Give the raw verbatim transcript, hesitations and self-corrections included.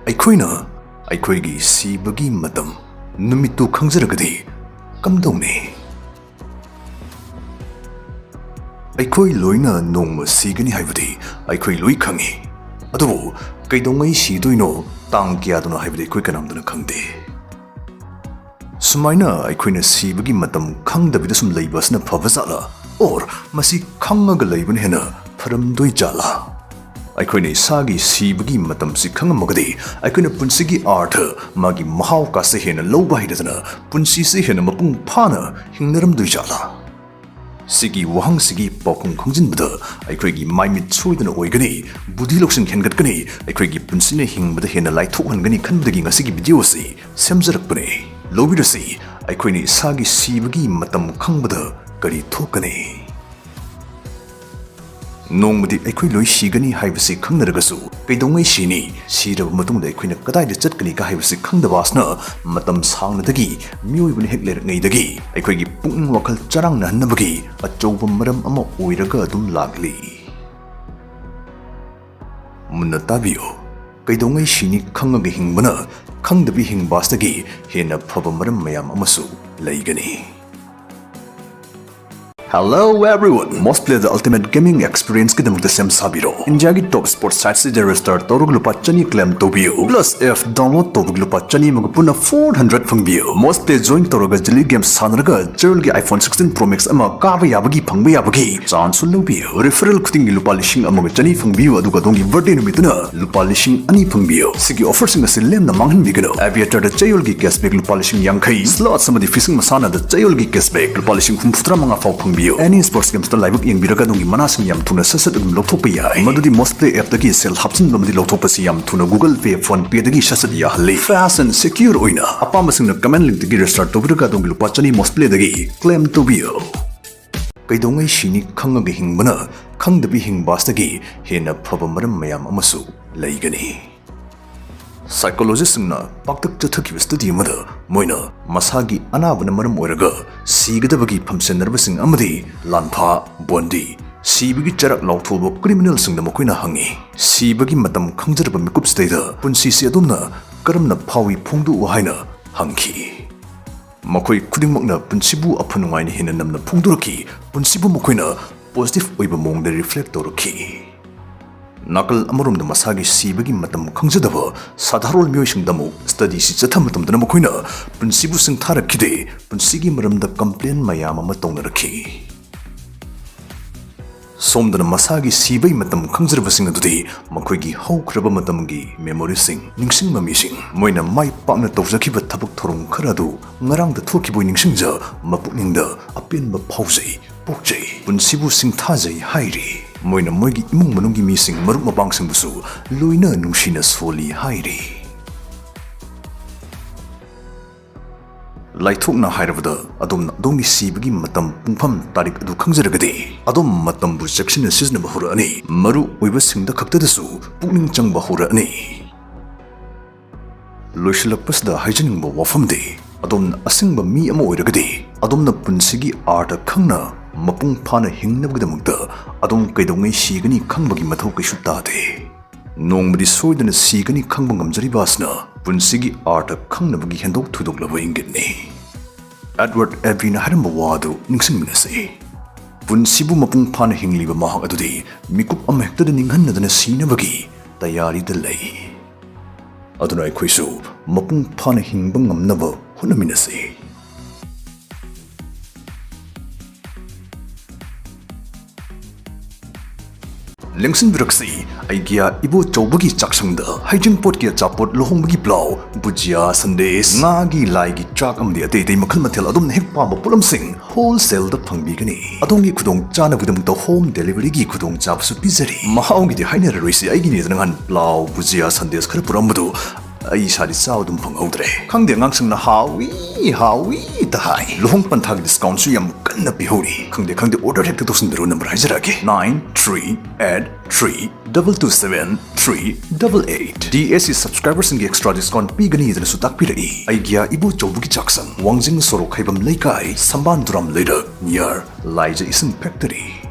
ꯑꯩꯈꯣꯏꯅ ꯑꯩꯈꯣꯏꯒꯤ ꯁꯤꯕꯒꯤ ꯃꯇꯝ, ꯅꯨꯃꯤꯠꯇꯨ ꯈꯪꯖꯔꯒꯗꯤ ꯀꯝꯗꯧꯅꯤ? ꯑꯩꯈꯣꯏ ꯂꯣꯏꯅ ꯅꯣꯡꯃ ꯁꯤꯒꯅꯤ ꯍꯥꯏꯕꯗꯤ ꯑꯩꯈꯣꯏ ꯂꯣꯏ ꯈꯪꯉꯤ꯫ ꯑꯗꯨꯕꯨ ꯀꯩꯗꯧꯉꯩ ꯁꯤꯗꯣꯏꯅꯣ, ꯇꯥꯡ ꯀꯌꯥꯗꯅꯣ ꯍꯥꯏꯕꯗꯤ ꯑꯩꯈꯣꯏ ꯀꯅꯥꯝꯇꯅ ꯈꯪꯗꯦ꯫ ꯁꯨꯃꯥꯏꯅ ꯑꯩꯈꯣꯏꯅ ꯁꯤꯕꯒꯤ ꯃꯇꯝ ꯈꯪꯗꯕꯤꯗ ꯁꯨꯝ ꯂꯩꯕ ꯑꯁꯤꯅ ꯐꯕ ꯖꯥꯠꯂꯥ? Or ꯃꯁꯤ ꯈꯪꯉꯒ ꯂꯩꯕꯅ ꯍꯦꯟꯅ ꯐꯔꯝꯗꯣꯏ ꯖꯥꯠꯂꯥ? ꯑꯩꯈꯣꯏꯅ ꯏꯁꯥꯒꯤ ꯁꯤꯕꯒꯤ ꯃꯇꯝꯁꯤ ꯈꯪꯉꯝꯃꯒꯗꯤ ꯑꯩꯈꯣꯏꯅ ꯄꯨꯟꯁꯤꯒꯤ ꯑꯥꯔꯊ, ꯃꯥꯒꯤ ꯃꯍꯥꯎ ꯀꯥꯁꯦ ꯍꯦꯟꯅ ꯂꯧꯕ ꯍꯩꯔꯗꯅ ꯄꯨꯟꯁꯤꯁꯦ ꯍꯦꯟꯅ ꯃꯄꯨꯡ ꯐꯥꯅ ꯍꯤꯡꯅꯔꯝꯗꯣꯏ ꯖꯥꯠꯂꯥ? ꯁꯤꯒꯤ ꯋꯥꯍꯪꯁꯤꯒꯤ ꯄꯥꯎꯈꯨꯝ ꯈꯪꯖꯤꯟꯕꯗ ꯑꯩꯈꯣꯏꯒꯤ ꯃꯥꯏꯃꯤꯠ ꯁꯣꯏꯗꯅ ꯑꯣꯏꯒꯅꯤ, ꯕꯨꯙꯤ ꯂꯧꯁꯤꯡ ꯍꯦꯟꯒꯠꯀꯅꯤ, ꯑꯩꯈꯣꯏꯒꯤ ꯄꯨꯟꯁꯤꯅ ꯍꯤꯡꯕꯗ ꯍꯦꯟꯅ ꯂꯥꯏꯊꯣꯛꯍꯟꯒꯅꯤ ꯈꯟꯕꯗꯒꯤ ꯉꯁꯤꯒꯤ ꯚꯤꯗꯤꯑꯣ ꯑꯁꯤ ꯁꯦꯝꯖꯔꯛꯄꯅꯤ꯫ ꯂꯧꯕꯤꯔꯁꯤ, ꯑꯩꯈꯣꯏꯅ ꯏꯁꯥꯒꯤ ꯁꯤꯕꯒꯤ ꯃꯇꯝ ꯈꯪꯕꯗ ꯀꯔꯤ ꯊꯣꯛꯀꯅꯤ? ꯅꯣꯡꯃꯗꯤ ꯑꯩꯈꯣꯏ ꯂꯣꯏ ꯁꯤꯒꯅꯤ ꯍꯥꯏꯕꯁꯤ ꯈꯪꯅꯔꯒꯁꯨ ꯀꯩꯗꯧꯉꯩ ꯁꯤꯅꯤ? ꯁꯤꯔꯕ ꯃꯇꯨꯡꯗ ꯑꯩꯈꯣꯏꯅ ꯀꯗꯥꯏꯗ ꯆꯠꯀꯅꯤꯒ ꯍꯥꯏꯕꯁꯤ ꯈꯪꯗꯕ ꯑꯁꯤꯅ ꯃꯇꯝ ꯁꯥꯡꯅꯗꯒꯤ, ꯃꯤꯑꯣꯏꯕꯅ ꯍꯦꯛ ꯂꯩꯔꯛꯉꯩꯗꯒꯤ ꯑꯩꯈꯣꯏꯒꯤ ꯄꯨꯛꯅꯤꯡ ꯋꯥꯈꯜ ꯆꯔꯥꯡꯅꯍꯟꯅꯕꯒꯤ ꯑꯆꯧꯕ ꯃꯔꯝ ꯑꯃ ꯑꯣꯏꯔꯒ ꯑꯗꯨꯝ ꯂꯥꯛꯂꯤ꯫ ꯃꯨꯟꯅ ꯇꯥꯕꯤꯌꯨ꯫ ꯀꯩꯗꯧꯉꯩ ꯁꯤꯅꯤ ꯈꯪꯉꯒ ꯍꯤꯡꯕꯅ ꯈꯪꯗꯕꯤ ꯍꯤꯡꯕ ꯑꯁꯤꯗꯒꯤ ꯍꯦꯟꯅ ꯐꯕ ꯃꯔꯝ ꯃꯌꯥꯝ ꯑꯃꯁꯨ ꯂꯩꯒꯅꯤ꯫ Hello everyone, Mosplay the Ultimate Gaming Experience ꯀꯤꯗꯃꯛꯇ ꯁꯦꯝ ꯁꯥꯕꯤꯔꯣ꯫ ꯏꯟꯗꯤꯌꯥꯒꯤ ꯇꯣꯞ ꯁ꯭ꯄꯣꯔꯠꯁ ꯁꯥꯏꯠꯁꯤꯗ ꯔꯦꯖꯤꯁꯇꯔ ꯇꯧꯔꯒ ꯂꯨꯄꯥ ꯆꯅꯤ ꯀ꯭ꯂꯦꯝ ꯇꯧꯕꯤꯌꯨ꯫ ꯄ꯭ꯂꯁ ꯑꯦꯞ ꯗꯥꯎꯟꯂꯣꯗ ꯇꯧꯕꯒꯤ ꯂꯨꯄꯥ ꯆꯅꯤ ꯑꯃꯒ ꯄꯨꯟꯅ ꯐꯣꯔ ꯍꯟꯗ꯭ꯔꯦꯗ ꯐꯪꯕꯤꯌꯨ꯫ ꯃꯣꯁꯄ꯭ꯂꯦ ꯖꯣꯏꯟ ꯇꯧꯔꯒ ꯖꯤꯂꯤ ꯒꯦꯝ ꯁꯥꯟꯅꯔꯒ ꯆꯌꯣꯜꯒꯤ iPhone sixteen Pro Max ꯑꯃ ꯀꯥꯕ ꯌꯥꯕꯒꯤ, ꯐꯪꯕ ꯌꯥꯕꯒꯤ ꯆꯥꯟꯁꯁꯨ ꯂꯧꯕꯤꯌꯨ꯫ ꯔꯤꯐꯔꯦꯜ ꯈꯨꯗꯤꯡꯒꯤ ꯂꯨꯄꯥ ꯂꯤꯁꯤꯡ ꯑꯃꯒ ꯆꯅꯤ ꯐꯪꯕꯤꯌꯨ, ꯑꯗꯨꯒ ꯑꯗꯣꯝꯒꯤ ꯕꯔꯊꯗꯦ ꯅꯨꯃꯤꯠꯇꯅ ꯂꯨꯄꯥ ꯂꯤꯁꯤꯡ ꯑꯅꯤ ꯐꯪꯕꯤꯌꯨ꯫ ꯁꯤꯒꯤ ꯑꯣꯐꯔꯁꯤꯡ ꯑꯁꯤ ꯂꯦꯝꯅ ꯃꯥꯡꯍꯟꯕꯤꯒꯅꯨ꯫ ꯑꯦꯚꯤꯌꯦꯇꯔꯗ ꯆꯌꯣꯜꯒꯤ ꯀꯦꯁꯕꯦꯛ ꯂꯨꯄꯥ ꯂꯤꯁꯤꯡ ꯌꯥꯡꯈꯩ, ꯁ꯭ꯂꯣꯠꯁ ꯑꯃꯗꯤ ꯐꯤꯁꯤꯡ ꯃꯁꯥꯟꯅꯗ ꯆꯌꯣꯜꯒꯤ ꯀꯦꯁꯕꯦꯛ ꯂꯨꯄꯥ ꯂꯤꯁꯤꯡ ꯍꯨꯝꯐꯨꯇꯔꯥ ꯃꯉꯥ ꯐꯥꯎ ꯐꯪꯕꯤꯌꯨ꯫ ꯑꯦꯅꯤ ꯁ꯭ꯄꯣꯔꯠꯁ ꯒꯦꯝꯁꯇ ꯂꯥꯏꯕꯛ ꯌꯦꯡꯕꯤꯔꯒ ꯑꯗꯣꯝꯒꯤ ꯃꯅꯥꯁꯤꯡ ꯌꯥꯝ ꯊꯨꯅ ꯁꯠ ꯁꯠ ꯑꯗꯨꯝ ꯂꯧꯊꯣꯛꯄ ꯌꯥꯏ꯫ ꯃꯗꯨꯗꯤ ꯃꯣꯁꯄ꯭ꯂꯦ ꯑꯦꯞꯇꯒꯤ ꯁꯦꯜ ꯍꯥꯞꯆꯤꯟꯕ ꯑꯃꯗꯤ ꯂꯧꯊꯣꯛꯄꯁꯤ ꯌꯥꯝ ꯊꯨꯅ Google Pay, PhonePe ꯗꯒꯤ ꯁꯠ ꯁꯠ ꯌꯥꯍꯜꯂꯤ꯫ Fast and secure ꯑꯣꯏꯅ ꯑꯄꯥꯝꯕꯁꯤꯡꯅ ꯀꯃꯦꯟ ꯂꯤꯡꯛꯇꯒꯤ ꯔꯦꯖꯤꯁꯇꯔ ꯇꯧꯕꯤꯔꯒ ꯑꯗꯣꯝꯒꯤ ꯂꯨꯄꯥ ꯆꯅꯤ ꯃꯣꯁꯄ꯭ꯂꯦꯗꯒꯤ ꯀ꯭ꯂꯦꯝ ꯇꯧꯕꯤꯌꯨ꯫ ꯀꯩꯗꯧꯉꯩ ꯁꯤꯅꯤ ꯈꯪꯉꯒ ꯍꯤꯡꯕꯅ ꯈꯪꯗꯕꯤ ꯍꯤꯡꯕ ꯑꯁꯤꯗꯒꯤ ꯍꯦꯟꯅ ꯐꯕ ꯃꯔꯝ ꯃꯌꯥꯝ ꯑꯃꯁꯨ ꯂꯩꯒꯅꯤ꯫ ꯁꯥꯏꯀꯣꯂꯣꯖꯤꯁꯁꯤꯡꯅ ꯄꯥꯛꯇꯛ ꯆꯠꯊꯈꯤꯕ ꯁ꯭ꯇꯗꯤ ꯑꯃꯗ ꯃꯣꯏꯅ ꯃꯁꯥꯒꯤ ꯑꯅꯥꯕꯅ ꯃꯔꯝ ꯑꯣꯏꯔꯒ ꯁꯤꯒꯗꯕꯒꯤ ꯐꯝꯁꯦꯟꯅꯔꯕꯁꯤꯡ ꯑꯃꯗꯤ ꯂꯥꯟꯐꯥ, ꯕꯣꯟꯗꯤ, ꯁꯤꯕꯒꯤ ꯆꯔꯛ ꯂꯥꯎꯊꯣꯛꯂꯕ ꯀ꯭ꯔꯤꯃꯤꯅꯦꯜꯁꯤꯡꯗ ꯃꯈꯣꯏꯅ ꯍꯪꯉꯤ, "ꯁꯤꯕꯒꯤ ꯃꯇꯝ ꯈꯪꯖꯔꯕ ꯃꯤꯀꯨꯞꯁꯤꯗꯩꯗ ꯄꯨꯟꯁꯤꯁꯤ ꯑꯗꯣꯝꯅ ꯀꯔꯝꯅ ꯐꯥꯎꯏ ꯐꯣꯡꯗꯣꯛꯎ" ꯍꯥꯏꯅ ꯍꯪꯈꯤ꯫ ꯃꯈꯣꯏ ꯈꯨꯗꯤꯡꯃꯛꯅ ꯄꯨꯟꯁꯤꯕꯨ ꯑꯐ ꯅꯨꯡꯉꯥꯏꯅ ꯍꯦꯟꯅ ꯅꯝꯅ ꯐꯣꯡꯗꯣꯔꯛꯈꯤ, ꯄꯨꯟꯁꯤꯕꯨ ꯃꯈꯣꯏꯅ ꯄꯣꯖꯤꯇꯤꯚ ꯑꯣꯏꯕ ꯃꯑꯣꯡꯗ ꯔꯤꯐ꯭ꯂꯦꯛ ꯇꯧꯔꯛꯈꯤ꯫ ꯅꯥꯀꯜ ꯑꯃꯔꯣꯝꯗ ꯃꯁꯥꯒꯤ ꯁꯤꯕꯒꯤ ꯃꯇꯝ ꯈꯪꯖꯗꯕ ꯁꯥꯗꯥꯔꯣꯜ ꯃꯤꯑꯣꯏꯁꯤꯡꯗ ꯑꯃꯨꯛ ꯁ꯭ꯇꯗꯤꯁꯤ ꯆꯠꯊꯕ ꯃꯇꯝꯗꯅ ꯃꯈꯣꯏꯅ ꯄꯨꯟꯁꯤꯕꯨ ꯁꯤꯡꯊꯥꯔꯛꯈꯤꯗꯦ, ꯄꯨꯟꯁꯤꯒꯤ ꯃꯔꯝꯗ ꯀꯝꯄ꯭ꯂꯦꯟ ꯃꯌꯥꯝ ꯑꯃ ꯇꯧꯅꯔꯛꯈꯤ꯫ ꯁꯣꯝꯗꯅ ꯃꯁꯥꯒꯤ ꯁꯤꯕꯒꯤ ꯃꯇꯝ ꯈꯪꯖꯔꯕꯁꯤꯡ ꯑꯗꯨꯗꯤ ꯃꯈꯣꯏꯒꯤ ꯍꯧꯈ꯭ꯔꯕ ꯃꯇꯝꯒꯤ ꯃꯦꯃꯣꯔꯤꯁꯤꯡ, ꯅꯤꯡꯁꯤꯡꯕ ꯃꯤꯁꯤꯡ, ꯃꯣꯏꯅ ꯃꯥꯏ ꯄꯥꯛꯅ ꯇꯧꯖꯈꯤꯕ ꯊꯕꯛ ꯊꯧꯔꯝ ꯈꯔ ꯑꯗꯨ ꯉꯔꯥꯡꯗ ꯊꯣꯛꯈꯤꯕ ꯑꯣꯏ ꯅꯤꯡꯁꯤꯡꯖ ꯃꯄꯨꯛꯅꯤꯡꯗ ꯑꯄꯦꯟꯕ ꯐꯥꯎꯖꯩ, ꯄꯣꯛꯆꯩ, ꯄꯨꯟꯁꯤꯕꯨ ꯁꯤꯡꯊꯥꯖꯩ ꯍꯥꯏꯔꯤ꯫ ꯃꯣꯏꯅ ꯃꯣꯏꯒꯤ ꯏꯃꯨꯡ ꯃꯅꯨꯡꯒꯤ ꯃꯤꯁꯤꯡ, ꯃꯔꯨꯞ ꯃꯄꯥꯡꯁꯤꯡꯕꯨꯁꯨ ꯂꯣꯏꯅ ꯅꯨꯡꯁꯤꯅ ꯁꯣꯜꯂꯤ ꯍꯥꯏꯔꯤ꯫ ꯂꯥꯏꯊꯣꯛꯅ ꯍꯥꯏꯔꯕꯗ, ꯑꯗꯣꯝꯅ ꯑꯗꯣꯝꯒꯤ ꯁꯤꯕꯒꯤ ꯃꯇꯝ, ꯄꯨꯡꯐꯝ, ꯇꯥꯔꯤꯛ ꯑꯗꯨ ꯈꯪꯖꯔꯒꯗꯤ, ꯑꯗꯣꯝ ꯃꯇꯝꯕꯨ ꯆꯦꯛꯁꯤꯟꯅ ꯁꯤꯖꯤꯟꯅꯕ ꯍꯧꯔꯛꯑꯅꯤ꯫ ꯃꯔꯨ ꯑꯣꯏꯕꯁꯤꯡꯗ ꯈꯛꯇꯗꯁꯨ ꯄꯨꯛꯅꯤꯡ ꯆꯪꯕ ꯍꯧꯔꯛꯑꯅꯤ꯫ ꯂꯣꯏꯁꯤꯜꯂꯛꯄꯁꯤꯗ ꯍꯥꯏꯖꯅꯤꯡꯕ ꯋꯥꯐꯝꯗꯤ, ꯑꯗꯣꯝꯅ ꯑꯁꯦꯡꯕ ꯃꯤ ꯑꯃ ꯑꯣꯏꯔꯒꯗꯤ, ꯑꯗꯣꯝꯅ ꯄꯨꯟꯁꯤꯒꯤ ꯑꯥꯔꯊ ꯈꯪꯅ ꯃꯄꯨꯡ ꯐꯥꯅ ꯍꯤꯡꯅꯕꯒꯤꯗꯃꯛꯇ ꯑꯗꯣꯝ ꯀꯩꯗꯧꯉꯩ ꯁꯤꯒꯅꯤ ꯈꯪꯕꯒꯤ ꯃꯊꯧ ꯀꯩꯁꯨ ꯇꯥꯗꯦ꯫ ꯅꯣꯡꯃꯗꯤ ꯁꯣꯏꯗꯅ ꯁꯤꯒꯅꯤ ꯈꯪꯕ ꯉꯝꯖꯔꯤꯕ ꯑꯁꯤꯅ ꯄꯨꯟꯁꯤꯒꯤ ꯑꯥꯔꯊ ꯈꯪꯅꯕꯒꯤ ꯍꯦꯟꯗꯣꯛ ꯊꯣꯏꯗꯣꯛꯂꯕ ꯏꯪꯒꯤꯠꯅꯤ꯫ ꯑꯦꯗꯋꯥꯔꯗ ꯑꯦꯕꯤꯅ ꯍꯥꯏꯔꯝꯕ ꯋꯥ ꯑꯗꯨ ꯅꯤꯡꯁꯤꯡꯃꯤꯟꯅꯁꯤ꯫ ꯄꯨꯟꯁꯤꯕꯨ ꯃꯄꯨꯡ ꯐꯥꯅ ꯍꯤꯡꯂꯤꯕ ꯃꯍꯥꯛ ꯑꯗꯨꯗꯤ ꯃꯤꯀꯨꯞ ꯑꯃꯍꯦꯛꯇꯗ ꯅꯤꯡꯍꯟꯅꯗꯅ ꯁꯤꯅꯕꯒꯤ ꯇꯌꯥꯔꯤꯗ ꯂꯩ꯫ ꯑꯗꯨꯅ ꯑꯩꯈꯣꯏꯁꯨ ꯃꯄꯨꯡ ꯐꯥꯅ ꯍꯤꯡꯕ ꯉꯝꯅꯕ ꯍꯣꯠꯅꯃꯤꯟꯅꯁꯤ꯫ ꯂꯦꯡꯁꯤꯟꯕꯤꯔꯛꯁꯤ ꯑꯩꯒꯤꯌꯥ ꯏꯕꯣꯆꯧꯕꯒꯤ ꯆꯥꯛꯁꯪꯗ꯫ ꯍꯩꯖꯤꯡꯄꯣꯠꯀꯤ ꯑꯆꯥꯄꯣꯠ, ꯂꯨꯍꯣꯡꯕꯒꯤ ꯄ꯭ꯂꯥꯎ, ꯕꯨꯖꯤꯌꯥ, ꯁꯟꯗꯦꯁ, ꯉꯥꯒꯤ ꯂꯥꯏꯒꯤ ꯆꯥꯛ ꯑꯃꯗꯤ ꯑꯇꯩ ꯑꯇꯩ ꯃꯈꯜ ꯃꯊꯦꯜ ꯑꯗꯣꯝꯅ ꯍꯦꯛ ꯄꯥꯝꯕ ꯄꯣꯠꯂꯝꯁꯤꯡ ꯍꯣꯜꯁꯦꯜꯗ ꯐꯪꯕꯤꯒꯅꯤ꯫ ꯑꯗꯣꯝꯒꯤ ꯈꯨꯗꯣꯡ ꯆꯥꯅꯕꯒꯤꯗꯃꯛꯇ ꯍꯣꯝ ꯗꯦꯂꯤꯚꯔꯤꯒꯤ ꯈꯨꯗꯣꯡꯆꯥꯕꯁꯨ ꯄꯤꯖꯔꯤ꯫ ꯃꯍꯥꯎꯒꯤꯗꯤ ꯍꯥꯏꯅꯔꯔꯣꯏꯁꯤ, ꯑꯩꯒꯤꯅꯦꯗꯅ ꯅꯍꯥꯟ ꯄ꯭ꯂꯥꯎ, ꯕꯨꯖꯤꯌꯥ, ꯁꯟꯗꯦꯁ ꯈꯔ ꯄꯨꯔꯛꯑꯝꯕꯗꯨ ꯑꯩ ꯏꯁꯥꯗꯤ ꯆꯥꯕ ꯑꯗꯨꯝ ꯐꯪꯍꯧꯗ꯭ꯔꯦ꯫ ꯈꯪꯗꯦ, ꯑꯉꯥꯡꯁꯤꯡꯅ "ꯍꯥꯎꯏ, ꯍꯥꯎꯏ"ꯇ ꯍꯥꯏ꯫ ꯂꯨꯍꯣꯡ ꯄꯟꯊꯥꯒꯤ ꯗꯤꯁꯀꯥꯎꯟꯁꯨ ꯌꯥꯝ ꯀꯟꯅ ꯄꯤꯍꯧꯔꯤ꯫ ꯈꯪꯗꯦ, ꯈꯪꯗꯦ, ꯑꯣꯔꯗꯔ ꯍꯦꯛꯇ ꯇꯧꯁꯤꯟꯕꯤꯔꯣ, ꯅꯝꯕꯔ ꯍꯥꯏꯖꯔꯛꯑꯒꯦ: nine three eight three double two seven three double eight꯫ D S C ꯁꯕꯁꯀ꯭ꯔꯥꯏꯕꯔꯁꯤꯡꯒꯤ ꯑꯦꯛꯁꯇ꯭ꯔꯥ ꯗꯤꯁꯀꯥꯎꯟ ꯄꯤꯒꯅꯤ ꯍꯥꯏꯗꯨꯅꯁꯨ ꯇꯥꯛꯄꯤꯔꯛꯏ꯫ ꯑꯩꯒꯤꯌꯥ ꯏꯕꯣꯆꯧꯕꯒꯤ ꯆꯥꯛꯁꯪ, ꯋꯥꯡꯖꯤꯡ ꯁꯣꯔꯣꯛ, ꯈꯩꯕꯝ ꯂꯩꯀꯥꯏ, ꯁꯝꯕꯥꯟ ꯗꯨꯔꯥꯝ ꯂꯩꯔꯛ, near ꯂꯥꯏꯖ ꯏꯁꯤꯡ ꯐꯦꯛꯇꯔꯤ꯫